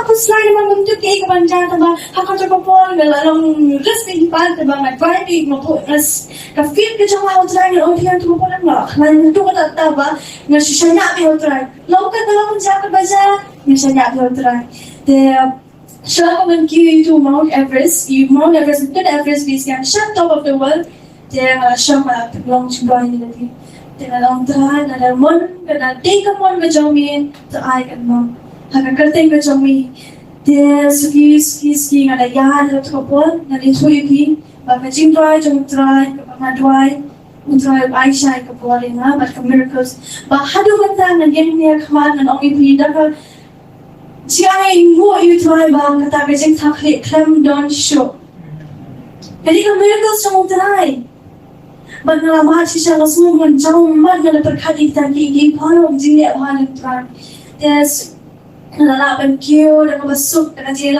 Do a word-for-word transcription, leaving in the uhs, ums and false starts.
First line man ngam tip kaei kaban jia, tangba ha kato ka por nga la long risk ïa ki paid, tangba nga try ïa nga put, nga s-, ka faith ka jong nga ha U Trai, nga ong ïa U Trai, tangba nga la khlaiñ ïa kato kata, tangba nga shu shaniah ïa U Trai. Long kata long jia kaba jia, nga shaniah ïa U Trai. Te sha ka ban kiew ïa u Mount Everest, ïa u Mount Everest, Mount Everest base camp, sha top of the world. Te nga la shong, nga la pynlong jingduwai ïa lade. Te nga la ong, Trai, lada mon, lada dei ka mon ka jong me, to ai kan long ha ka kyrteng ka jong me. Te suki suki suki nga la ïaid ha kato ka por, nga la ïathuh ïa phi ba ka jingduwai jong U Trai, kaba nga duwai, U Trai u ai shai ka bor ïa nga bad ka miracles. Ba haduh mynta ngan ïeng ne khmat ngan ong ïa phi da ka jingai nguh ïa U Trai ba kata ka jingthakhleh khlem don shuh. Ka dei ka miracles jong U Trai. Bad nga la mad shisha, nga sngew ban jaw mat, nga la pyrkhat ïa kita ki, ki para jingleh bha jong U Trai. Te s-, nga la lah ban kiew da kaba suk, da ka jingïaleh